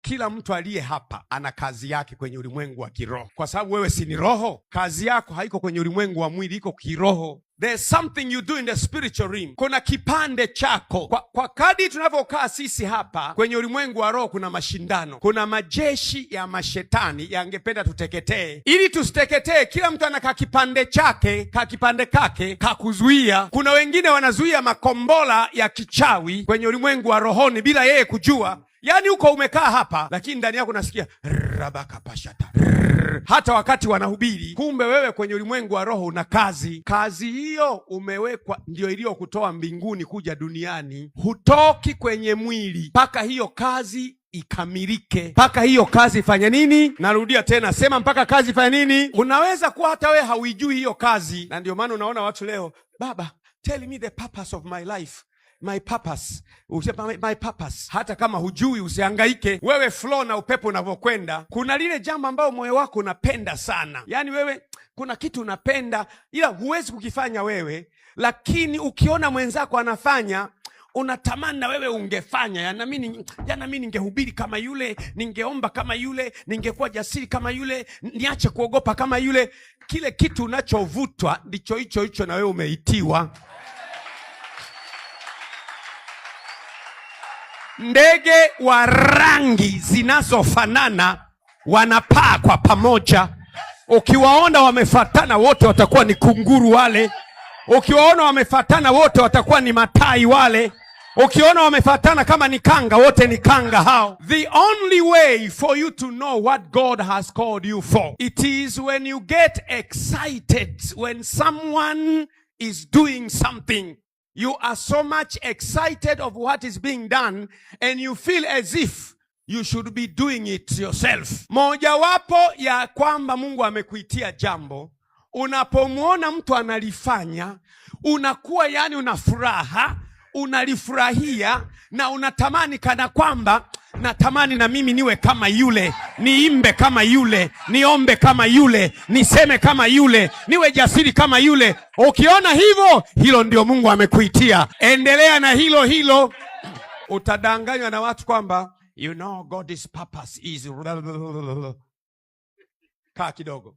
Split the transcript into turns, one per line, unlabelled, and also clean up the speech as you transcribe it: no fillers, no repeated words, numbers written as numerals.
Kila mtu aliye hapa ana kazi yake kwenye ulimwengu wa kiroho, kwa sababu wewe si ni roho. Kazi yako haiko kwenye ulimwengu wa mwili, iko kiroho. There's something you do in the spiritual realm. Kuna kipande chako. Kwa kadri tunavyokaa sisi hapa kwenye ulimwengu wa roho, kuna mashindano, kuna majeshi ya mashetani yangependa tuteketee. Ili tusiteketee, kila mtu ana kakipande chake, kakipande kake kakuzuia. Kuna wengine wanazuia makombola ya kichawi kwenye ulimwengu wa rohoni bila yeye kujua. Yaani huko umekaa hapa, lakini ndani yako unasikia rabakapashata hata wakati wanahubiri. Kumbe wewe kwenye ulimwengu wa roho una kazi. Kazi hiyo umewekwa, ndio iliyokutoa mbinguni kuja duniani. Hutoki kwenye mwili mpaka hiyo kazi ikamilike, mpaka hiyo kazi ifanye nini? Narudia tena, sema mpaka kazi ifanye nini? Unaweza kuwa hata wewe hauijui hiyo kazi, na ndio maana unaona watu leo, "Baba, tell me the purpose of my life, my purpose." Usema my purpose. Hata kama hujui, usihangaike. Wewe flow na upepo unavyokwenda. Kuna lile jambo ambayo moyo wako unapenda sana, yaani wewe kuna kitu unapenda, ila huwezi kukifanya wewe, lakini ukiona mwenzako anafanya unatamani na wewe ungefanya. Yana mimi ningehubiri kama yule, ningeomba kama yule, ningekuwa jasiri kama yule, niache kuogopa kama yule. Kile kitu unachovutwa ndicho hicho hicho na wewe umeitiwa. Ndege wa rangi zinazofanana wanapaa kwa pamoja. Ukiwaona wamefatana wote watakuwa ni kunguru wale. Ukiwaona wamefatana wote watakuwa ni matai wale. Ukiona wamefatana kama ni kanga, wote ni kanga hao. The only way for you to know what God has called you for, it is when you get excited when someone is doing something. You are so much excited of what is being done and you feel as if you should be doing it yourself. Mojawapo ya kwamba Mungu amekuitia jambo, unapomwona mtu analifanya, unakuwa yani una furaha, unalifurahia na unatamani kana kwamba natamani na mimi niwe kama yule, niimbe kama yule, niombe kama yule, niseme kama yule, niwe jasiri kama yule. Ukiona hivyo, hilo ndio Mungu amekuitia. Endelea na hilo hilo. Utadanganywa na watu kwamba you know God's purpose is. Kaa kidogo.